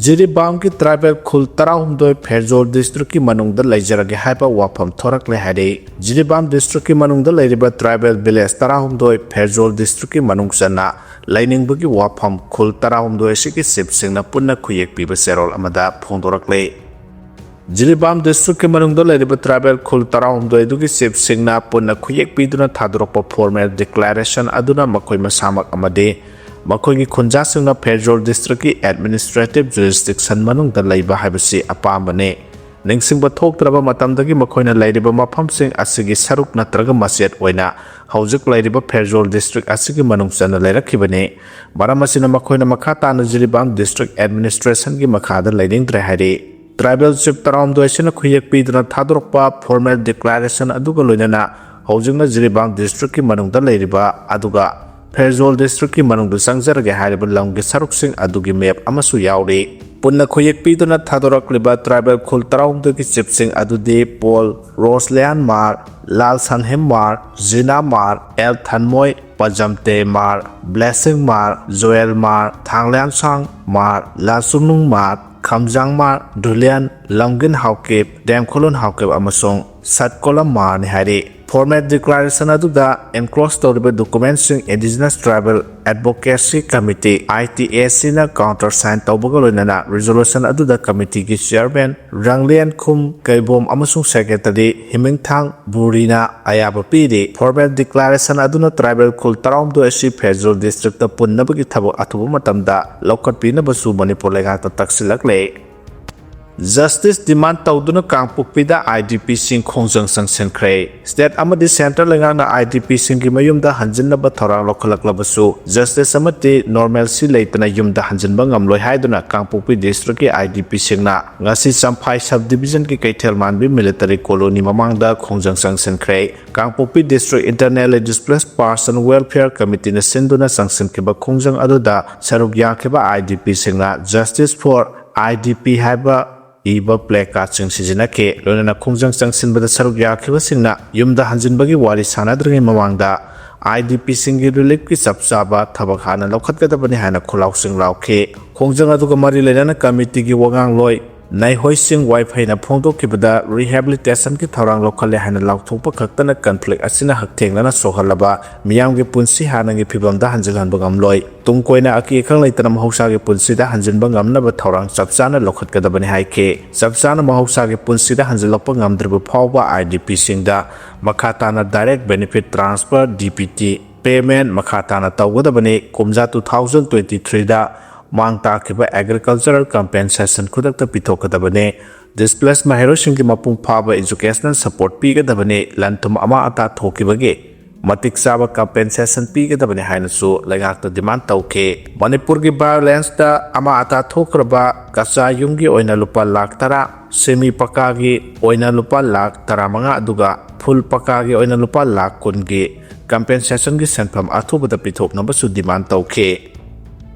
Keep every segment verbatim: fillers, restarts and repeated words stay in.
ꯖꯤꯔꯤꯕꯥꯝꯒꯤ tribal ꯈꯨꯜ ꯇꯔꯥꯍꯨꯝꯗꯣꯏ ꯐꯦꯔꯖꯣꯜ ꯗꯤꯁꯇ꯭ꯔꯤꯛꯀꯤ ꯃꯅꯨꯡꯗ ꯂꯩꯖꯔꯒꯦ ꯍꯥꯏꯕ ꯋꯥꯐꯝ ꯊꯣꯔꯛꯂꯦ ꯍꯥꯏꯔꯤ꯫ ꯖꯤꯔꯤꯕꯥꯝ ꯗꯤꯁꯇ꯭ꯔꯤꯛꯀꯤ ꯃꯅꯨꯡꯗ ꯂꯩꯔꯤꯕ ꯇ꯭ꯔꯥꯏꯕꯦꯜ ꯚꯤꯂꯦꯖ ꯇꯔꯥꯍꯨꯝꯗꯣꯏ ꯐꯦꯔꯖꯣꯜ ꯗꯤꯁꯇ꯭ꯔꯤꯛꯀꯤ ꯃꯅꯨꯡ ꯆꯟꯅ ꯂꯩꯅꯤꯡꯕꯒꯤ ꯋꯥꯐꯝ ꯈꯨꯜ ꯇꯔꯥꯍꯨꯝꯗꯣꯏ ꯑꯁꯤꯒꯤ ꯆꯤꯐꯁꯤꯡꯅ ꯄꯨꯟꯅ ꯈꯨꯌꯦꯛ ꯄꯤꯕ ꯆꯦꯔꯣꯜ ꯑꯃꯗ ꯐꯣꯡꯗꯣꯔꯛꯂꯦ꯫ ꯖꯤꯔꯤꯕꯥꯝ ꯗꯤꯁꯇ꯭ꯔꯤꯛꯀꯤ ꯃꯅꯨꯡꯗ ꯂꯩꯔꯤꯕ ꯇ꯭ꯔꯥꯏꯕꯦꯜ ꯈꯨꯜ ꯇꯔꯥꯍꯨꯝꯗꯣꯏ ꯑꯗꯨꯒꯤ ꯆꯤꯐꯁꯤꯡꯅ ꯄꯨꯟꯅ ꯈꯨꯌꯦꯛ ꯄꯤꯗꯨꯅ ꯊꯥꯗꯣꯔꯛꯄ ꯐꯣꯔꯃꯦꯜ ꯗꯤꯀ꯭ꯂꯥꯔꯦꯁꯟ ꯑꯗꯨꯅ ꯃꯈꯣꯏ ꯃꯁꯥꯃꯛ ꯑꯃꯗꯤ ꯃꯈꯣꯏꯒꯤ ꯈꯨꯟꯖꯥꯁꯤꯡꯅ ꯐꯦꯔꯖꯣꯜ ꯗꯤꯁꯇ꯭ꯔꯤꯛꯀꯤ ꯑꯦꯗꯃꯤꯅꯤꯁꯇ꯭ꯔꯦꯇꯤꯚ ꯖꯨꯔꯤꯁꯗꯤꯛꯁꯟ ꯃꯅꯨꯡꯗ ꯂꯩꯕ ꯍꯥꯏꯕꯁꯤ ꯑꯄꯥꯝꯕꯅꯤ꯫ ꯅꯤꯡꯁꯤꯡꯕ ꯊꯣꯛꯇ꯭ꯔꯕ ꯃꯇꯝꯗꯒꯤ ꯃꯈꯣꯏꯅ ꯂꯩꯔꯤꯕ ꯃꯐꯝꯁꯤꯡ ꯑꯁꯤꯒꯤ ꯁꯔꯨꯛ ꯅꯠꯇ꯭ꯔꯒ ꯃꯆꯦꯠ ꯑꯣꯏꯅ ꯍꯧꯖꯤꯛ ꯂꯩꯔꯤꯕ ꯐꯦꯔꯖꯣꯜ ꯗꯤꯁꯇ꯭ꯔꯤꯛ ꯑꯁꯤꯒꯤ ꯃꯅꯨꯡ ꯆꯟꯅ ꯂꯩꯔꯛꯈꯤꯕꯅꯤ꯫ ꯃꯔꯝ ꯑꯁꯤꯅ ꯃꯈꯣꯏꯅ ꯃꯈꯥ ꯇꯥꯅ ꯖꯤꯔꯤꯕꯥꯝ ꯗꯤꯁꯇ꯭ꯔꯤꯛ ꯑꯦꯗꯃꯤꯅꯤꯁꯇ꯭ꯔꯦꯁꯟꯒꯤ ꯃꯈꯥꯗ ꯂꯩꯅꯤꯡꯗ꯭ꯔꯦ ꯍꯥꯏꯔꯤ꯫ ꯇ꯭ꯔꯥꯏꯕꯦꯜ ꯆꯤꯐ ꯇꯔꯥꯍꯨꯝꯗꯣꯏ ꯑꯁꯤꯅ ꯈꯨꯌꯦꯛ ꯄꯤꯗꯨꯅ ꯊꯥꯗꯣꯔꯛꯄ ꯐꯣꯔꯃꯦꯜ ꯗꯤꯀ꯭ꯂꯥꯔꯦꯁꯟ ꯑꯗꯨꯒ ꯂꯣꯏꯅꯅ ꯍꯧꯖꯤꯛꯅ ꯖꯤꯔꯤꯕꯥꯝ ꯗꯤꯁꯇ꯭ꯔꯤꯛꯀꯤ ꯃꯅꯨꯡꯗ ꯂꯩꯔꯤꯕ ꯑꯗꯨꯒ ꯐꯦꯔꯖꯣꯜ ꯗꯤꯁꯇ꯭ꯔꯤꯛꯀꯤ ꯃꯅꯨꯡꯗ ꯆꯪꯖꯔꯒꯦ ꯍꯥꯏꯔꯤꯕ ꯂꯝꯒꯤ ꯁꯔꯨꯛꯁꯤꯡ ꯑꯗꯨꯒꯤ ꯃꯦꯞ ꯑꯃꯁꯨ ꯌꯥꯎꯔꯤ꯫ ꯄꯨꯟꯅ ꯈꯨꯌꯦꯛ ꯄꯤꯗꯨꯅ ꯊꯥꯗꯣꯔꯛꯂꯤꯕ ꯇ꯭ꯔꯥꯏꯕꯦꯜ ꯈꯨꯜ ꯇꯔꯥꯍꯨꯝꯗꯣꯏꯒꯤ ꯆꯤꯐꯁꯤꯡ ꯑꯗꯨꯗꯤ ꯄꯣꯜ ꯔꯣꯁꯂꯤꯌꯥꯟ ꯃꯥꯔ, ꯂꯥꯜ ꯁꯟꯍꯦꯝ ꯃꯥꯔ, ꯖꯤꯅꯥ ꯃꯥꯔ, ꯑꯦꯜ ꯊꯟꯃꯣꯏ, ꯄꯖꯝꯇꯦ ꯃꯥꯔ, ꯕ꯭ꯂꯦꯁꯤꯡ ꯃꯥꯔ, ꯖꯣꯌꯦꯜ ꯃꯥꯔ, ꯊꯥꯡꯂꯦꯟꯁꯥꯡ ꯃꯥꯔ, ꯂꯥꯜꯆꯨꯡꯅꯨꯡ ꯃꯥꯔ, ꯈꯝꯖꯥꯡ ꯃꯥꯔ, ꯙꯨꯂꯤꯌꯥꯟ, ꯂꯝꯒꯤꯟ ꯍꯥꯎꯀꯤꯞ, ꯗꯦꯝꯈꯣꯂꯨꯟ ꯍꯥꯎꯀꯤꯞ ꯑꯃꯁꯨꯡ ꯁꯠꯀꯣꯂꯝ ꯃꯥꯔꯅꯤ ꯍꯥꯏꯔꯤ꯫ ꯐꯣꯔꯃꯦꯠ ꯗꯤꯀ꯭ꯂꯥꯔꯦꯁꯟ ꯑꯗꯨꯗ ꯑꯦꯟꯀ꯭ꯂꯣꯁ ꯇꯧꯔꯤꯕ ꯗꯣꯀꯨꯃꯦꯟꯁꯤꯡ indigenous tribal advocacy committee, I T A ꯁꯤꯅ ꯀꯥꯎꯟꯇꯔ ꯁꯥꯏꯟ ꯇꯧꯕꯒ ꯂꯣꯏꯅꯅ ꯔꯤꯖꯣꯂꯨꯁꯟ ꯑꯗꯨꯗ ꯀꯃꯤꯇꯤꯒꯤ ꯆꯤꯌꯔꯃꯦꯟ ꯔꯪꯂꯤꯌꯥꯟꯈꯨꯝ ꯀꯩꯕꯣꯝ ꯑꯃꯁꯨꯡ ꯁꯦꯀ꯭ꯔꯦꯇꯔꯤ ꯍꯤꯃꯤꯡꯊꯥꯡ ꯕꯨꯔꯤꯅ ꯑꯌꯥꯕ ꯄꯤꯔꯤ꯫ ꯐꯣꯔꯃꯦꯜ ꯗꯤꯀ꯭ꯂꯥꯔꯦꯁꯟ ꯑꯗꯨꯅ ꯇ꯭ꯔꯥꯏꯕꯦꯜ ꯈꯨꯜ ꯇꯔꯥꯍꯨꯝꯗꯣꯏ ꯑꯁꯤ ꯐꯦꯔꯖꯣꯜ ꯗꯤꯁꯇ꯭ꯔꯤꯛꯇ ꯄꯨꯟꯅꯕꯒꯤ ꯊꯕꯛ ꯑꯊꯨꯕ ꯃꯇꯝꯗ ꯂꯧꯈꯠꯄꯤꯅꯕꯁꯨ ꯃꯅꯤꯄꯨꯔ ꯂꯩꯉꯥꯛꯇ ꯇꯛꯁꯤꯜꯂꯛꯂꯦ꯫ ꯖꯁꯇꯤꯁ ꯗꯤꯃꯥꯟ ꯇꯧꯗꯨꯅ ꯀꯥꯡꯄꯣꯛꯄꯤꯗ ꯑꯥꯏ ꯗꯤ ꯄꯤꯁꯤꯡ ꯈꯣꯡꯖꯪ ꯆꯪꯁꯤꯟꯈ꯭ꯔꯦ꯫ ꯁ꯭ꯇꯦꯠ ꯑꯃꯗꯤ ꯁꯦꯟꯇ꯭ꯔꯦꯜ ꯂꯩꯉꯥꯛꯅ ꯑꯥꯏ ꯗꯤ ꯄꯤꯁꯤꯡꯒꯤ ꯃꯌꯨꯝꯗ ꯍꯟꯖꯤꯟꯅꯕ ꯊꯧꯔꯥꯡ ꯂꯧꯈꯠꯂꯛꯂꯕꯁꯨ, ꯖꯁꯇꯤꯁ ꯑꯃꯗꯤ ꯅꯣꯔꯃꯦꯜꯁꯤ ꯂꯩꯇꯅ ꯌꯨꯝꯗ ꯍꯟꯖꯤꯟꯕ ꯉꯝꯂꯣꯏ ꯍꯥꯏꯗꯨꯅ ꯀꯥꯡꯄꯣꯛꯄꯤ ꯗꯤꯁꯇ꯭ꯔꯤꯛꯀꯤ ꯑꯥꯏ ꯗꯤ ꯄꯤꯁꯤꯡꯅ ꯉꯁꯤ ꯆꯝꯐꯥꯏ ꯁꯕ ꯗꯤꯕꯤꯖꯟꯒꯤ ꯀꯩꯊꯦꯜ ꯃꯥꯟꯕꯤ ꯃꯤꯂꯤꯇꯔꯤ ꯀꯣꯂꯣꯅꯤ ꯃꯃꯥꯡꯗ ꯈꯣꯡꯖꯪ ꯆꯪꯁꯤꯟꯈ꯭ꯔꯦ꯫ ꯀꯥꯡꯄꯣꯛꯄꯤ district internally displace person welfare ꯀꯃꯤꯇꯤꯅ ꯁꯤꯟꯗꯨꯅ ꯆꯪꯁꯤꯟꯈꯤꯕ ꯈꯣꯡꯖꯪ ꯑꯗꯨꯗ ꯁꯔꯨꯛ ꯌꯥꯈꯤꯕ I D ꯄꯤꯁꯤꯡꯅ "Justice for I D P" ꯍꯥꯏꯕ ꯏꯕ ꯄ꯭ꯂꯦ ꯀꯥꯔꯗꯁꯤꯡ ꯁꯤꯖꯤꯟꯅꯈꯤ꯫ ꯂꯣꯏꯅꯅ ꯈꯣꯡꯖꯪ ꯆꯪꯁꯤꯟꯕꯗ ꯁꯔꯨꯛ ꯌꯥꯈꯤꯕꯁꯤꯡꯅ ꯌꯨꯝꯗ ꯍꯟꯖꯤꯟꯕꯒꯤ ꯋꯥꯔꯤ ꯁꯥꯟꯅꯗ꯭ꯔꯤꯉꯩ ꯃꯃꯥꯡꯗ ꯑꯥꯏ ꯗꯤ ꯄꯤꯁꯤꯡꯒꯤ ꯔꯤꯂꯤꯐꯀꯤ ꯆꯞ ꯆꯥꯕ ꯊꯕꯛ ꯍꯥꯟꯅ ꯂꯧꯈꯠꯀꯗꯕꯅꯤ ꯍꯥꯏꯅ ꯈꯨꯜꯂꯥꯎꯁꯤꯡ ꯂꯥꯎꯈꯤ꯫ ꯈꯣꯡꯖꯪ ꯑꯗꯨꯒ ꯃꯔꯤ ꯂꯩꯅꯅ ꯀꯃꯤꯇꯤꯒꯤ ꯋꯥꯉꯥꯡꯂꯣꯏ ꯅꯥꯏꯍꯣꯏ ꯁꯤꯡ ꯋꯥꯏꯐꯩꯅ ꯐꯣꯡꯗꯣꯛꯈꯤꯕꯗ, ꯔꯤꯍꯦꯕꯤꯂꯤꯇꯦꯁꯟꯒꯤ ꯊꯧꯔꯥꯡ ꯂꯧꯈꯠꯂꯦ ꯍꯥꯏꯅ ꯂꯥꯎꯊꯣꯛꯄ ꯈꯛꯇꯅ ꯀꯟꯐ꯭ꯂꯤꯛ ꯑꯁꯤꯅ ꯍꯛꯊꯦꯡꯅꯅ ꯁꯣꯛꯍꯜꯂꯕ ꯃꯤꯌꯥꯝꯒꯤ ꯄꯨꯟꯁꯤ ꯍꯥꯟꯅꯒꯤ ꯐꯤꯕꯝꯗ ꯍꯟꯖꯤꯜꯍꯟꯕ ꯉꯝꯂꯣꯏ꯫ ꯇꯨꯡ ꯀꯣꯏꯅ ꯑꯀꯤ ꯑꯈꯪ ꯂꯩꯇꯅ ꯃꯍꯧꯁꯥꯒꯤ ꯄꯨꯟꯁꯤꯗ ꯍꯟꯖꯤꯟꯕ ꯉꯝꯅꯕ ꯊꯧꯔꯥꯡ ꯆꯞ ꯆꯥꯅ ꯂꯧꯈꯠꯀꯗꯕꯅꯤ ꯍꯥꯏꯈꯤ꯫ ꯆꯞ ꯆꯥꯅ ꯃꯍꯧꯁꯥꯒꯤ ꯄꯨꯟꯁꯤꯗ ꯍꯟꯖꯤꯜꯂꯛꯄ ꯉꯝꯗ꯭ꯔꯤꯕ ꯐꯥꯎꯕ ꯑꯥꯏ ꯗꯤ ꯄꯤꯁꯤꯡꯗ ꯃꯈꯥ ꯇꯥꯅ Direct Benefit Transfer, D B T, payment ꯃꯈꯥ ꯇꯥꯅ ꯇꯧꯒꯗꯕꯅꯤ꯫ ꯀꯨꯝꯖꯥ two thousand twenty threeꯗ ꯃꯥꯡ ꯇꯥꯛꯈꯤꯕ ꯑꯦꯒ꯭ꯔꯤꯀꯜꯆꯔꯦꯜ ꯀꯝꯄꯦꯟꯁꯦꯁꯟ ꯈꯨꯗꯛꯇ ꯄꯤꯊꯣꯛꯀꯗꯕꯅꯤ꯫ ꯗꯤꯁꯄ꯭ꯂꯦꯁ ꯃꯍꯩꯔꯣꯏꯁꯤꯡꯒꯤ ꯃꯄꯨꯡ ꯐꯥꯕ ꯏꯖꯨꯀꯦꯁꯅꯦꯜ ꯁꯄꯣꯔꯠ ꯄꯤꯒꯗꯕꯅꯤ꯫ ꯂꯟ ꯊꯨꯝ ꯑꯃꯥ ꯑꯇꯥ ꯊꯣꯛꯈꯤꯕꯒꯤ ꯃꯇꯤꯛ ꯆꯥꯕ ꯀꯝꯄꯦꯟꯁꯦꯁꯟ ꯄꯤꯒꯗꯕꯅꯤ ꯍꯥꯏꯅꯁꯨ ꯂꯩꯉꯥꯛꯇ ꯗꯤꯃꯥꯟ ꯇꯧꯈꯤ꯫ ꯃꯅꯤꯄꯨꯔꯒꯤ ꯚꯥꯏꯑꯣꯂꯦꯟꯁꯇ ꯑꯃꯥ ꯑꯇꯥ ꯊꯣꯛꯈ꯭ꯔꯕ ꯀꯆꯥ ꯌꯨꯝꯒꯤ ꯑꯣꯏꯅ ꯂꯨꯄꯥ ꯂꯥꯈ ꯇꯔꯥ, ꯁꯦꯃꯤ ꯄꯀꯥꯒꯤ ꯑꯣꯏꯅ ꯂꯨꯄꯥ ꯂꯥꯈ ꯇꯔꯥꯃꯉꯥ, ꯑꯗꯨꯒ ꯐꯨꯜ ꯄꯀꯥꯒꯤ ꯑꯣꯏꯅ ꯂꯨꯄꯥ ꯂꯥꯈ ꯀꯨꯟꯒꯤ ꯀꯝꯄꯦꯟꯁꯦꯁꯟꯒꯤ ꯁꯦꯟꯐꯝ ꯑꯊꯨꯕꯗ ꯄꯤꯊꯣꯛꯅꯕꯁꯨ ꯗꯤꯃꯥꯟ ꯇꯧꯈꯤ꯫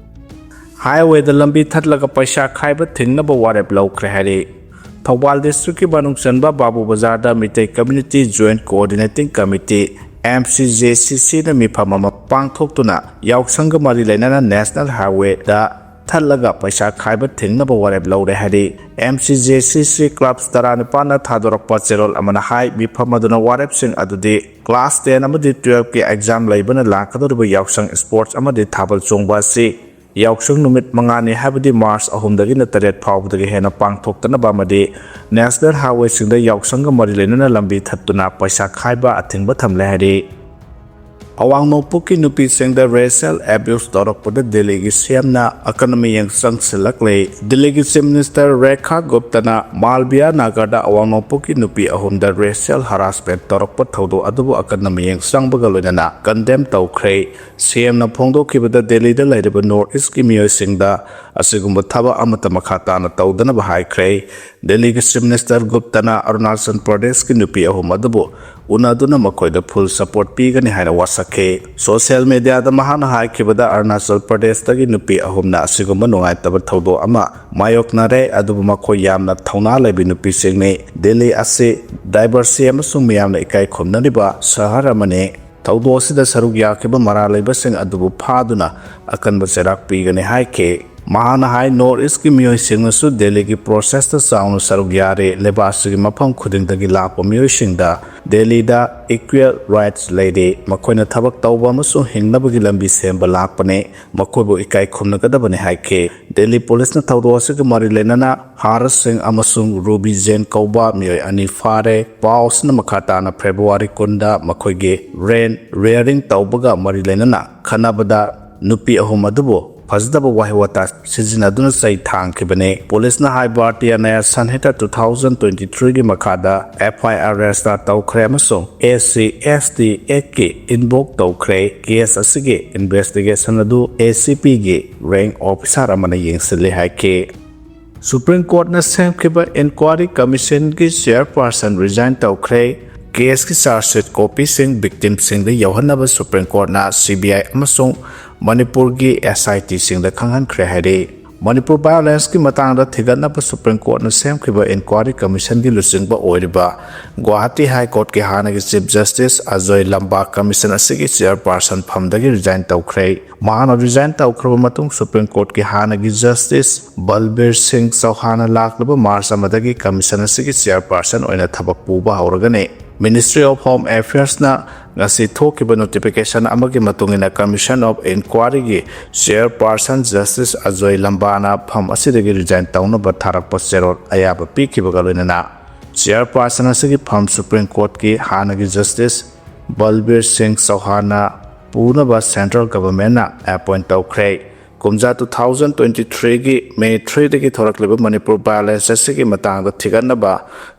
ꯍꯥꯏꯋꯦꯗ ꯂꯝꯕꯤ ꯊꯠꯂꯒ ꯄꯩꯁꯥ ꯈꯥꯏꯕ ꯊꯤꯡꯅꯕ ꯋꯥꯔꯦꯞ ꯂꯧꯈ꯭ꯔꯦ ꯍꯥꯏꯔꯤ꯫ ꯊꯧꯕꯥꯜ ꯗꯤꯁꯇ꯭ꯔꯤꯛꯀꯤ ꯃꯅꯨꯡ ꯆꯟꯕ ꯕꯥꯕꯨ ꯕꯖꯥꯔꯗ Meitei community joint coordinating committee, M C J C ꯁꯤꯅ ꯃꯤꯐꯝ ꯑꯃ ꯄꯥꯡꯊꯣꯛꯇꯨꯅ ꯌꯥꯎꯁꯪꯒ ꯃꯔꯤ ꯂꯩꯅꯅ ꯅꯦꯁꯅꯦꯜ ꯍꯥꯏꯋꯦꯗ ꯊꯠꯂꯒ ꯄꯩꯁꯥ ꯈꯥꯏꯕ ꯊꯤꯡꯅꯕ ꯋꯥꯔꯦꯞ ꯂꯧꯔꯦ ꯍꯥꯏꯔꯤ꯫ ꯑꯦꯝ ꯁꯤ ꯖꯦ ꯁꯤ ꯁꯤ ꯀ꯭ꯂꯕꯁ ꯇꯔꯥꯅꯤꯄꯥꯟꯅ ꯊꯥꯗꯣꯔꯛꯄ ꯆꯦꯔꯣꯜ ꯑꯃꯅ ꯍꯥꯏ, ꯃꯤꯐꯝ ꯑꯗꯨꯅ ꯋꯥꯔꯦꯞꯁꯤꯡ ꯑꯗꯨꯗꯤ ꯀ꯭ꯂꯥꯁ ꯇꯦꯟ ꯑꯃꯗꯤ ꯇꯨꯋꯦꯜꯐꯀꯤ ꯑꯦꯛꯖꯥꯝ ꯂꯩꯕꯅ ꯂꯥꯛꯀꯗꯧꯔꯤꯕ ꯌꯥꯎꯁꯪ ꯁ꯭ꯄꯣꯔꯠꯁ ꯑꯃꯗꯤ ꯊꯥꯕꯜ ꯆꯣꯡꯕ ꯑꯁꯤ ꯌꯥꯎꯁꯪ ꯅꯨꯃꯤꯠ ꯃꯉꯥꯅꯤ, ꯍꯥꯏꯕꯗꯤ ꯃꯥꯔꯆ ꯑꯍꯨꯝꯗꯒꯤꯅ ꯇꯔꯦꯠ ꯐꯥꯎꯕꯗꯒꯤ ꯍꯦꯟꯅ ꯄꯥꯡꯊꯣꯛꯇꯅꯕ ꯑꯃꯗꯤ ꯅꯦꯁꯅꯦꯜ ꯍꯥꯏꯋꯦꯁꯤꯡꯗ ꯌꯥꯎꯁꯪꯒ ꯃꯔꯤ ꯂꯩꯅꯅ ꯂꯝꯕꯤ ꯊꯠꯇꯨꯅ ꯄꯩꯁꯥ ꯈꯥꯏꯕ ꯑꯊꯤꯡꯕ ꯊꯝꯂꯦ ꯍꯥꯏꯔꯤ꯫ ꯑꯋꯥꯡ ꯅꯣꯡꯄꯣꯛꯀꯤ ꯅꯨꯄꯤꯁꯤꯡꯗ ꯔꯦꯁꯤꯌꯦꯜ ꯑꯦꯕ꯭ꯌꯨꯁ ꯇꯧꯔꯛꯄꯗ ꯗꯤꯜꯂꯤꯒꯤ ꯁꯤ ꯑꯦꯝꯅ ꯑꯀꯟꯕ ꯃꯤꯠꯌꯦꯡ ꯆꯪꯁꯤꯜꯂꯛꯂꯦ꯫ ꯗꯤꯜꯂꯤꯒꯤ ꯆꯤꯐ ꯃꯤꯅꯤꯁꯇꯔ ꯔꯦꯈꯥ ꯒꯨꯞꯇꯅ ꯃꯥꯜꯕꯤꯌꯥ ꯅꯥꯒꯔꯗ ꯑꯋꯥꯡ ꯅꯣꯡꯄꯣꯛꯀꯤ ꯅꯨꯄꯤ ꯑꯍꯨꯝꯗ ꯔꯦꯁꯤꯌꯦꯜ ꯍꯔꯥꯁꯃꯦꯟ ꯇꯧꯔꯛꯄ ꯊꯧꯗꯣꯛ ꯑꯗꯨꯕꯨ ꯑꯀꯟꯕ ꯃꯤꯠꯌꯦꯡ ꯆꯪꯕꯒ ꯂꯣꯏꯅꯅ ꯀꯟꯗꯦꯝ ꯇꯧꯈ꯭ꯔꯦ꯫ ꯁꯤ ꯑꯦꯝꯅ ꯐꯣꯡꯗꯣꯛꯈꯤꯕꯗ ꯗꯤꯜꯂꯤꯗ ꯂꯩꯔꯤꯕ ꯅꯣꯔꯠ ꯏꯁꯀꯤ ꯃꯤꯑꯣꯏꯁꯤꯡꯗ ꯑꯁꯤꯒꯨꯝꯕ ꯊꯕꯛ ꯑꯃꯠꯇ ꯃꯈꯥ ꯇꯥꯅ ꯇꯧꯗꯅꯕ ꯍꯥꯏꯈ꯭ꯔꯦ꯫ ꯗꯤꯜꯂꯤꯒꯤ ꯆꯤꯐ ꯃꯤꯅꯤꯁꯇꯔ ꯒꯨꯞꯇꯅ ꯑꯔꯨꯅꯥꯆꯜ ꯄ꯭ꯔꯗꯦꯁꯀꯤ ꯅꯨꯄꯤ ꯑꯍꯨꯝ ꯑꯗꯨꯕꯨ ꯎꯅꯗꯨꯅ ꯃꯈꯣꯏꯗ ꯐꯨꯜ ꯁꯄꯣꯔꯠ ꯄꯤꯒꯅꯤ ꯍꯥꯏꯅ ꯋꯥꯁꯛꯈꯤ꯫ ꯁꯣꯁꯤꯌꯦꯜ ꯃꯤꯗꯤꯌꯥꯗ ꯃꯍꯥꯛꯅ ꯍꯥꯏꯈꯤꯕꯗ ꯑꯔꯨꯅꯥꯆꯜ ꯄ꯭ꯔꯗꯦꯁꯇꯒꯤ ꯅꯨꯄꯤ ꯑꯍꯨꯝꯅ ꯑꯁꯤꯒꯨꯝꯕ ꯅꯨꯡꯉꯥꯏꯇꯕ ꯊꯧꯗꯣꯛ ꯑꯃ ꯃꯥꯌꯣꯛꯅꯔꯦ, ꯑꯗꯨꯕꯨ ꯃꯈꯣꯏ ꯌꯥꯝꯅ ꯊꯧꯅꯥ ꯂꯩꯕ ꯅꯨꯄꯤꯁꯤꯡꯅꯤ꯫ ꯗꯤꯜꯂꯤ ꯑꯁꯤ ꯗꯥꯏꯕꯔꯁꯤ ꯑꯃꯁꯨꯡ ꯃꯤꯌꯥꯝꯅ ꯏꯀꯥꯏ ꯈꯨꯝꯅꯔꯤꯕ ꯁꯍꯔ ꯑꯃꯅꯤ꯫ ꯊꯧꯗꯣꯛ ꯑꯁꯤꯗ ꯁꯔꯨꯛ ꯌꯥꯈꯤꯕ ꯃꯔꯥꯜ ꯂꯩꯕꯁꯤꯡ ꯑꯗꯨꯕꯨ ꯐꯥꯗꯨꯅ ꯑꯀꯟꯕ ꯆꯩꯔꯥꯛ ꯄꯤꯒꯅꯤ ꯍꯥꯏꯈꯤ꯫ ꯃꯍꯥꯛꯅ ꯍꯥꯏ, ꯅꯣꯔꯠ ꯏꯁꯀꯤ ꯃꯤꯑꯣꯏꯁꯤꯡꯅꯁꯨ ꯗꯦꯜꯂꯤꯒꯤ ꯄ꯭ꯔꯣꯁꯦꯁꯇ ꯆꯥꯎꯅ ꯁꯔꯨꯛ ꯌꯥꯔꯤ꯫ ꯂꯩꯕꯥꯛ ꯑꯁꯤꯒꯤ ꯃꯐꯝ ꯈꯨꯗꯤꯡꯗꯒꯤ ꯂꯥꯛꯄ ꯃꯤꯑꯣꯏꯁꯤꯡꯗ ꯗꯦꯜꯂꯤꯗ ꯏꯀ꯭ꯋꯦꯜ ꯔꯥꯏꯠꯁ ꯂꯩꯔꯤ꯫ ꯃꯈꯣꯏꯅ ꯊꯕꯛ ꯇꯧꯕ ꯑꯃꯁꯨꯡ ꯍꯤꯡꯅꯕꯒꯤ ꯂꯝꯕꯤ ꯁꯦꯝꯕ ꯂꯥꯛꯄꯅꯤ꯫ ꯃꯈꯣꯏꯕꯨ ꯏꯀꯥꯏ ꯈꯨꯝꯅꯒꯗꯕꯅꯤ ꯍꯥꯏꯈꯤ꯫ ꯗꯦꯜꯂꯤ ꯄꯨꯂꯤꯁꯅ ꯊꯧꯗꯣꯛ ꯑꯁꯤꯒ ꯃꯔꯤ ꯂꯩꯅꯅ ꯍꯥꯔꯁ ꯁꯤꯡ ꯑꯃꯁꯨꯡ ꯔꯨꯕꯤ ꯖꯦꯟ ꯀꯧꯕ ꯃꯤꯑꯣꯏ ꯑꯅꯤ ꯐꯥꯔꯦ꯫ ꯄꯥꯎ ꯑꯁꯤꯅ ꯃꯈꯥ ꯇꯥꯅ ꯐꯦꯕ꯭ꯔꯨꯋꯥꯔꯤ ꯀꯨꯟꯗ ꯃꯈꯣꯏꯒꯤ ꯔꯦꯟ ꯔꯦꯌꯔꯤꯡ ꯇꯧꯕꯒ ꯃꯔꯤ ꯂꯩꯅꯅ ꯈꯠꯅꯕꯗ ꯅꯨꯄꯤ ꯑꯍꯨꯝ ꯑꯗꯨꯕꯨ ꯐꯖꯗꯕ ꯋꯥꯍꯩ ꯋꯥꯇꯥ ꯁꯤꯖꯤꯟꯅꯗꯨꯅ ꯆꯩ ꯊꯥꯡꯈꯤꯕꯅꯤ꯫ ꯄꯨꯂꯤꯁꯅ ꯍꯥꯏ, Bharatiya ꯅꯌꯥ ꯁꯟꯍꯤꯇꯥ two thousand twenty three ꯒꯤ ꯃꯈꯥꯗ F I R register ꯇꯧꯈ꯭ꯔꯦ ꯑꯃꯁꯨꯡ S C S T Act ꯀꯤ invoke ꯇꯧꯈ꯭ꯔꯦ꯫ ꯀꯦꯁ ꯑꯁꯤꯒꯤ investigation ꯑꯗꯨ A C P ꯒꯤ rank officer ꯑꯃꯅ ꯌꯦꯡꯁꯤꯜꯂꯤ ꯍꯥꯏꯈꯤ꯫ ꯁꯨꯄ꯭ꯔꯤꯝ ꯀꯣꯔꯠꯅ ꯁꯦꯝꯈꯤꯕ ꯏꯟꯀ꯭ꯋꯥꯔꯤ ꯀꯃꯤꯁꯟꯒꯤ ꯆꯦꯌꯔꯄꯔꯁꯟ ꯔꯤꯖꯥꯏꯟ ꯇꯧꯈ꯭ꯔꯦ꯫ ꯀꯦꯁꯀꯤ ꯆꯥꯔꯖ ꯁꯤꯠ ꯀꯣꯄꯤꯁꯤꯡ ꯚꯤꯛꯇꯤꯝꯁꯤꯡꯗ ꯌꯧꯍꯟꯅꯕ ꯁꯨꯄ꯭ꯔꯤꯝ ꯀꯣꯔꯠꯅ C B I ꯑꯃꯁꯨꯡ ꯃꯅꯤꯄꯨꯔꯒꯤ S I T ꯁꯤꯡꯗ ꯈꯪꯍꯟꯈ꯭ꯔꯦ ꯍꯥꯏꯔꯤ꯫ ꯃꯅꯤꯄꯨꯔ violence ꯀꯤ ꯃꯇꯥꯡꯗ ꯊꯤꯒꯠꯅꯕ ꯁꯨꯄ꯭ꯔꯤꯝ ꯀꯣꯔꯠꯅ ꯁꯦꯝꯈꯤꯕ ꯏꯟꯀ꯭ꯋꯥꯔꯤ ꯀꯃꯤꯁꯟꯒꯤ ꯂꯨꯆꯤꯡꯕ ꯑꯣꯏꯔꯤꯕ ꯒꯨꯋꯥꯍꯥꯇꯤ ꯍꯥꯏ ꯀꯣꯔꯠꯀꯤ ꯍꯥꯟꯅꯒꯤ ꯆꯤꯐ ꯖꯁꯇꯤꯁ ꯑꯖꯣꯏ ꯂꯝꯕꯥ ꯀꯃꯤꯁꯟ ꯑꯁꯤꯒꯤ ꯆꯦꯌꯔꯄꯔꯁꯟ ꯐꯝꯗꯒꯤ ꯔꯤꯖꯥꯏꯟ ꯇꯧꯈ꯭ꯔꯦ꯫ ꯃꯍꯥꯛꯅ ꯔꯤꯖꯥꯏꯟ ꯇꯧꯈ꯭ꯔꯕ ꯃꯇꯨꯡ ꯁꯨꯄ꯭ꯔꯤꯝ ꯀꯣꯔꯠꯀꯤ ꯍꯥꯟꯅꯒꯤ ꯖꯁꯇꯤꯁ ꯕꯜꯕꯤꯔ ꯁꯤꯡ ꯆꯧꯍꯥꯟꯅ ꯂꯥꯛꯂꯤꯕ ꯃꯥꯔꯆ ꯑꯃꯗꯒꯤ ꯀꯃꯤꯁꯟ ꯑꯁꯤꯒꯤ ꯆꯦꯌꯔꯄꯔꯁꯟ ꯑꯣꯏꯅ ꯊꯕꯛ ꯄꯨꯕ ꯍꯧꯔꯒꯅꯤ꯫ Ministry of Home Affairs ꯅ ꯉꯁꯤ ꯊꯣꯛꯈꯤꯕ ꯅꯣꯇꯤꯐꯤꯀꯦꯁꯟ ꯑꯃꯒꯤ ꯃꯇꯨꯡ ꯏꯟꯅ Commission of Inquiry ꯒꯤ ꯆꯦꯌꯔꯄꯔꯁꯟ ꯖꯁꯇꯤꯁ ꯑꯖꯣꯏ ꯂꯝꯕꯥꯅ ꯐꯝ ꯑꯁꯤꯗꯒꯤ ꯔꯤꯖꯥꯏꯟ ꯇꯧꯅꯕ ꯊꯥꯔꯛꯄ ꯆꯦꯔꯣꯜ ꯑꯌꯥꯕ ꯄꯤꯈꯤꯕꯒ ꯂꯣꯏꯅꯅ ꯆꯦꯌꯔꯄꯔꯁꯟ ꯑꯁꯤꯒꯤ ꯐꯝ ꯁꯨꯄ꯭ꯔꯤꯝ ꯀꯣꯔꯠꯀꯤ ꯍꯥꯟꯅꯒꯤ ꯖꯁꯇꯤꯁ ꯕꯜꯕꯤꯔ ꯁꯤꯡ ꯆꯧꯍꯥꯟꯅ ꯄꯨꯅꯕ ꯁꯦꯟꯇ꯭ꯔꯦꯜ ꯒꯚꯔꯟꯃꯦꯟꯠꯅ ꯑꯦꯄꯣꯏꯟꯠ ꯇꯧꯈ꯭ꯔꯦ꯫ ꯀꯨꯝꯖꯥ two thousand twenty three ꯒꯤ May three ꯗꯒꯤ ꯊꯣꯔꯛꯂꯤꯕ ꯃꯅꯤꯄꯨꯔ violence ꯑꯁꯤꯒꯤ ꯃꯇꯥꯡꯗ ꯊꯤꯒꯠꯅꯕ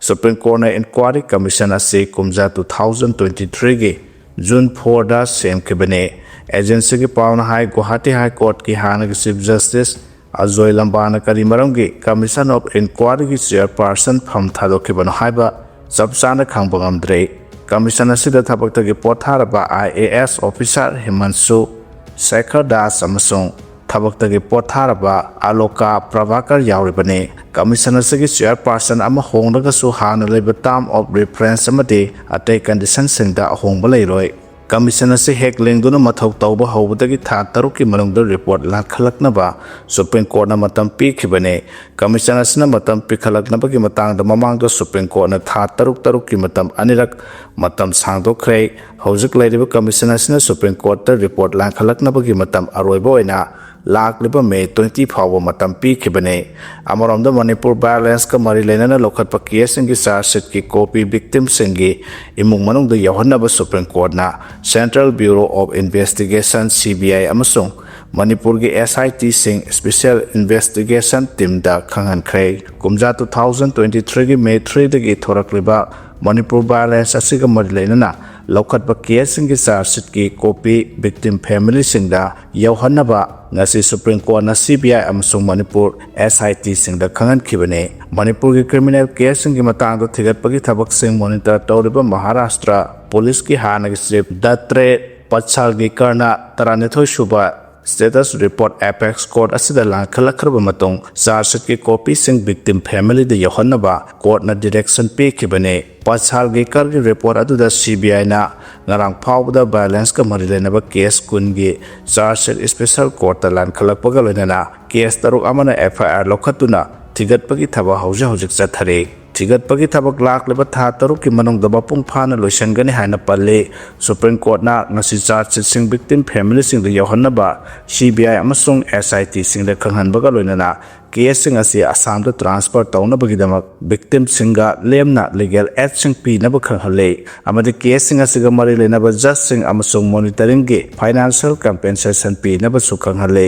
ꯁꯨꯄ꯭ꯔꯤꯝ ꯀꯣꯔꯠꯅ ꯏꯟꯀ꯭ꯋꯥꯔꯤ ꯀꯃꯤꯁꯟ ꯑꯁꯤ ꯀꯨꯝꯖꯥ two thousand twenty three ꯒꯤ June four ꯗ ꯁꯦꯝꯈꯤꯕꯅꯤ꯫ ꯑꯦꯖꯦꯟꯁꯤꯒꯤ ꯄꯥꯎꯅ ꯍꯥꯏ, ꯒꯨꯋꯥꯍꯥꯇꯤ ꯍꯥꯏ ꯀꯣꯔꯠꯀꯤ ꯍꯥꯟꯅꯒꯤ ꯆꯤꯐ ꯖꯁꯇꯤꯁ ꯑꯖꯣꯏ ꯂꯝꯕꯥꯅ ꯀꯔꯤ ꯃꯔꯝꯒꯤ Commission of Inquiry ꯒꯤ ꯆꯦꯌꯔꯄꯔꯁꯟ ꯐꯝ ꯊꯥꯗꯣꯛꯈꯤꯕꯅꯣ ꯍꯥꯏꯕ ꯆꯞ ꯆꯥꯅ ꯈꯪꯕ ꯉꯝꯗ꯭ꯔꯤ꯫ ꯀꯃꯤꯁꯟ ꯑꯁꯤꯗ ꯊꯕꯛꯇꯒꯤ ꯄꯣꯊꯥꯔꯕ I A S officer ꯍꯤꯃꯟꯁꯨ Sekhar Das ꯑꯃꯁꯨꯡ ꯊꯕꯛꯇꯒꯤ ꯄꯣꯊꯥꯔꯕ ꯑꯂꯣꯀꯥ ꯄ꯭ꯔꯚꯥꯀꯔ ꯌꯥꯎꯔꯤꯕꯅꯤ꯫ ꯀꯃꯤꯁꯟ ꯑꯁꯤꯒꯤ ꯆꯦꯌꯔꯄꯔꯁꯟ ꯑꯃ ꯍꯣꯡꯂꯒꯁꯨ ꯍꯥꯟꯅ ꯂꯩꯕ term of reference ꯑꯃꯗꯤ ꯑꯇꯩ ꯀꯟꯗꯤꯁꯟꯁꯤꯡꯗ ꯑꯍꯣꯡꯕ ꯂꯩꯔꯣꯏ꯫ ꯀꯃꯤꯁꯟ ꯑꯁꯤ ꯍꯦꯛ ꯂꯤꯡꯗꯨꯅ ꯃꯊꯧ ꯇꯧꯕ ꯍꯧꯕꯗꯒꯤ ꯊꯥ ꯇꯔꯨꯛꯀꯤ ꯃꯅꯨꯡꯗ ꯔꯤꯄꯣꯔꯠ ꯂꯥꯟꯈꯠꯂꯛꯅꯕ ꯁꯨꯄ꯭ꯔꯤꯝ ꯀꯣꯔꯠꯅ ꯃꯇꯝ ꯄꯤꯈꯤꯕꯅꯤ꯫ ꯀꯃꯤꯁꯟ ꯑꯁꯤꯅ ꯃꯇꯝ ꯄꯤꯈꯠꯂꯛꯅꯕꯒꯤ ꯃꯇꯥꯡꯗ ꯃꯃꯥꯡꯗ ꯁꯨꯄ꯭ꯔꯤꯝ ꯀꯣꯔꯠꯅ ꯊꯥ ꯇꯔꯨꯛ ꯇꯔꯨꯛꯀꯤ ꯃꯇꯝ ꯑꯅꯤꯔꯛ ꯃꯇꯝ ꯁꯥꯡꯗꯣꯛꯈ꯭ꯔꯦ꯫ ꯍꯧꯖꯤꯛ ꯂꯩꯔꯤꯕ ꯀꯃꯤꯁꯟ ꯑꯁꯤꯅ ꯁꯨꯄ꯭ꯔꯤꯝ ꯀꯣꯔꯠꯇ ꯔꯤꯄꯣꯔꯠ ꯂꯥꯟꯈꯠꯂꯛꯅꯕꯒꯤ ꯃꯇꯝ ꯑꯔꯣꯏꯕ ꯑꯣꯏꯅ ꯂꯥꯛꯂꯤꯕ ꯃꯦ ꯇ꯭ꯋꯦꯟꯇꯤ ꯐꯥꯎꯕ ꯃꯇꯝ ꯄꯤꯈꯤꯕꯅꯤ꯫ ꯑꯃꯔꯣꯝꯗ ꯃꯅꯤꯄꯨꯔ ꯚꯥꯏꯑꯣꯂꯦꯟꯁꯀ ꯃꯔꯤ ꯂꯩꯅꯅ ꯂꯧꯈꯠꯄ ꯀꯦꯁꯁꯤꯡꯒꯤ ꯆꯥꯔꯖ ꯁꯤꯠꯀꯤ ꯀꯣꯄꯤ ꯚꯤꯛꯇꯤꯝꯁꯤꯡꯒꯤ ꯏꯃꯨꯡ ꯃꯅꯨꯡꯗ ꯌꯧꯍꯟꯅꯕ ꯁꯨꯄ꯭ꯔꯤꯝ ꯀꯣꯔꯠꯅ central bureau of investigation, C B I, ꯑꯃꯁꯨꯡ ꯃꯅꯤꯄꯨꯔꯒꯤ ꯑꯦꯁ ꯑꯥꯏ ꯇꯤꯁꯤꯡ, ꯁ꯭ꯄꯦꯁꯤꯌꯦꯜ ꯏꯟꯚꯦꯁꯇꯤꯒꯦꯁꯟ ꯇꯤꯝꯗ ꯈꯪꯍꯟꯈ꯭ꯔꯦ꯫ ꯀꯨꯝꯖꯥ ꯇꯨ ꯊꯥꯎꯖꯟ ꯇ꯭ꯋꯦꯟꯇꯤ ꯊ꯭ꯔꯤꯒꯤ ꯃꯦ ꯊ꯭ꯔꯤꯗꯒꯤ ꯊꯣꯔꯛꯂꯤꯕ ꯃꯅꯤꯄꯨꯔ ꯚꯥꯏꯑꯣꯂꯦꯟꯁ ꯑꯁꯤꯒ ꯃꯔꯤ ꯂꯩꯅꯅ ꯂꯧꯈꯠꯄ ꯀꯦꯁꯁꯤꯡꯒꯤ ꯆꯥꯔꯖ ꯁꯤꯠꯀꯤ ꯀꯣꯄꯤ ꯚꯤꯛꯇꯤꯝ ꯐꯦꯃꯤꯂꯤꯁꯤꯡꯗ ꯌꯧꯍꯟꯅꯕ ꯉꯁꯤ ꯁꯨꯄ꯭ꯔꯤꯝ ꯀꯣꯔꯠꯅ ꯁꯤ ꯕꯤ ꯑꯥꯏ ꯑꯃꯁꯨꯡ ꯃꯅꯤꯄꯨꯔ ꯑꯦꯁ ꯑꯥꯏ ꯇꯤꯁꯤꯡꯗ ꯈꯪꯍꯟꯈꯤꯕꯅꯤ꯫ ꯃꯅꯤꯄꯨꯔꯒꯤ ꯀ꯭ꯔꯤꯃꯤꯅꯦꯜ ꯀꯦꯁꯁꯤꯡꯒꯤ ꯃꯇꯥꯡꯗ ꯊꯤꯒꯠꯄꯒꯤ ꯊꯕꯛꯁꯤꯡ ꯃꯣꯅꯤꯇꯔ ꯇꯧꯔꯤꯕ ꯃꯍꯥꯔꯥꯁꯇ꯭ꯔ ꯄꯨꯂꯤꯁꯀꯤ ꯍꯥꯟꯅꯒꯤ ꯆꯤꯐ ꯗꯠꯇ꯭ꯔꯦ ꯄꯠꯁꯥꯜꯒꯤꯀꯔꯅ ꯇꯔꯥꯅꯤꯊꯣꯏ ꯁꯨꯕ ꯁ꯭ꯇꯦꯇꯁ ꯔꯤꯄꯣꯔꯠ ꯑꯦꯄꯦꯛꯁ ꯀꯣꯔꯠ ꯑꯁꯤꯗ ꯂꯥꯟꯈꯠꯂꯛꯈ꯭ꯔꯕ ꯃꯇꯨꯡ, ꯆꯥꯔꯖ ꯁꯤꯠꯀꯤ ꯀꯣꯄꯤꯁꯤꯡ ꯚꯤꯛꯇꯤꯝ ꯐꯦꯃꯤꯂꯤꯗ ꯌꯧꯍꯟꯅꯕ ꯀꯣꯔꯠꯅ ꯗꯤꯔꯦꯛꯁꯟ ꯄꯤꯈꯤꯕꯅꯤ꯫ ꯄꯠꯁꯥꯜꯒꯤꯀꯔꯒꯤ ꯔꯤꯄꯣꯔꯠ ꯑꯗꯨꯗ ꯁꯤ ꯕꯤ ꯑꯥꯏꯅ ꯉꯔꯥꯡ ꯐꯥꯎꯕꯗ ꯚꯥꯏꯑꯣꯂꯦꯟꯁꯀ ꯃꯔꯤ ꯂꯩꯅꯕ ꯀꯦꯁ ꯀꯨꯟꯒꯤ ꯆꯥꯔꯖ ꯁꯤꯠ ꯁ꯭ꯄꯦꯁꯤꯌꯦꯜ ꯀꯣꯔꯠꯇ ꯂꯥꯟꯈꯠꯂꯛꯄꯒ ꯂꯣꯏꯅꯅ ꯀꯦꯁ ꯇꯔꯨꯛ ꯑꯃꯅ ꯑꯦꯐ ꯑꯥꯏ ꯑꯥꯔ ꯂꯧꯈꯠꯇꯨꯅ ꯊꯤꯒꯠꯄꯒꯤ ꯊꯕꯛ ꯍꯧꯖꯤꯛ ꯍꯧꯖꯤꯛ ꯆꯠꯊꯔꯤ꯫ ꯊꯤꯒꯠꯄꯒꯤ ꯊꯕꯛ ꯂꯥꯛꯂꯤꯕ ꯊꯥ ꯇꯔꯨꯛꯀꯤ ꯃꯅꯨꯡꯗ ꯃꯄꯨꯡ ꯐꯥꯅ ꯂꯣꯏꯁꯤꯟꯒꯅꯤ ꯍꯥꯏꯅ ꯄꯜꯂꯤ꯫ ꯁꯨꯄ꯭ꯔꯤꯝ ꯀꯣꯔꯠꯅ ꯉꯁꯤ ꯆꯥꯔꯖ ꯁꯤꯠꯁꯤꯡ ꯚꯤꯛꯇꯤꯝ ꯐꯦꯃꯤꯂꯤꯁꯤꯡꯗ ꯌꯧꯍꯟꯅꯕ ꯁꯤ ꯕꯤ ꯑꯥꯏ ꯑꯃꯁꯨꯡ ꯑꯦꯁ ꯑꯥꯏ ꯇꯤꯁꯤꯡꯗ ꯈꯪꯍꯟꯕꯒ ꯂꯣꯏꯅꯅ ꯀꯦꯁꯁꯤꯡ ꯑꯁꯤ ꯑꯁꯥꯝꯗ ꯇ꯭ꯔꯥꯟꯁꯐꯔ ꯇꯧꯅꯕꯒꯤꯗꯃꯛ ꯚꯤꯛꯇꯤꯝꯁꯤꯡꯒ ꯂꯦꯝꯅ ꯂꯤꯒꯦꯜ ꯑꯦꯗꯁꯤꯡ ꯄꯤꯅꯕ ꯈꯪꯍꯜꯂꯤ ꯑꯃꯗꯤ ꯀꯦꯁꯁꯤꯡ ꯑꯁꯤꯒ ꯃꯔꯤ ꯂꯩꯅꯕ ꯖꯖꯁꯤꯡ ꯑꯃꯁꯨꯡ ꯃꯣꯅꯤꯇꯔꯤꯡꯒꯤ ꯐꯥꯏꯅꯥꯟꯁꯤꯌꯦꯜ ꯀꯝꯄꯦꯟꯁꯦꯁꯟ ꯄꯤꯅꯕꯁꯨ ꯈꯪꯍꯜꯂꯤ꯫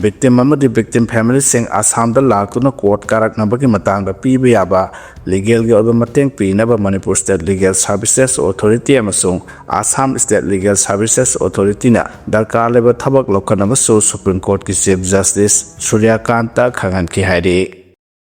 ꯚꯤꯛꯇꯤꯝ ꯑꯃꯗꯤ ꯚꯤꯛꯇꯤꯝ ꯐꯦꯃꯤꯂꯤꯁꯤꯡ ꯑꯁꯥꯝꯗ ꯂꯥꯛꯇꯨꯅ ꯀꯣꯔꯠ ꯀꯥꯔꯛꯅꯕꯒꯤ ꯃꯇꯥꯡꯗ ꯄꯤꯕ ꯌꯥꯕ ꯂꯤꯒꯦꯜꯒꯤ ꯑꯣꯏꯕ ꯃꯇꯦꯡ ꯄꯤꯅꯕ Manipur state legal services authority ꯑꯃꯁꯨꯡ ꯑꯁꯥꯝ ꯁ꯭ꯇꯦꯠ ꯂꯤꯒꯦꯜ ꯁꯥꯔꯚꯤꯁꯦꯁ ꯑꯣꯊꯣꯔꯤꯇꯤꯅ ꯗꯔꯀꯥꯔ ꯂꯩꯕ ꯊꯕꯛ ꯂꯧꯈꯠꯅꯕꯁꯨ ꯁꯨꯄ꯭ꯔꯤꯝ ꯀꯣꯔꯠꯀꯤ ꯆꯤꯐ ꯖꯁꯇꯤꯁ ꯁꯨꯔ꯭ꯌꯀꯥꯟꯇ ꯈꯪꯍꯟꯈꯤ ꯍꯥꯏꯔꯤ꯫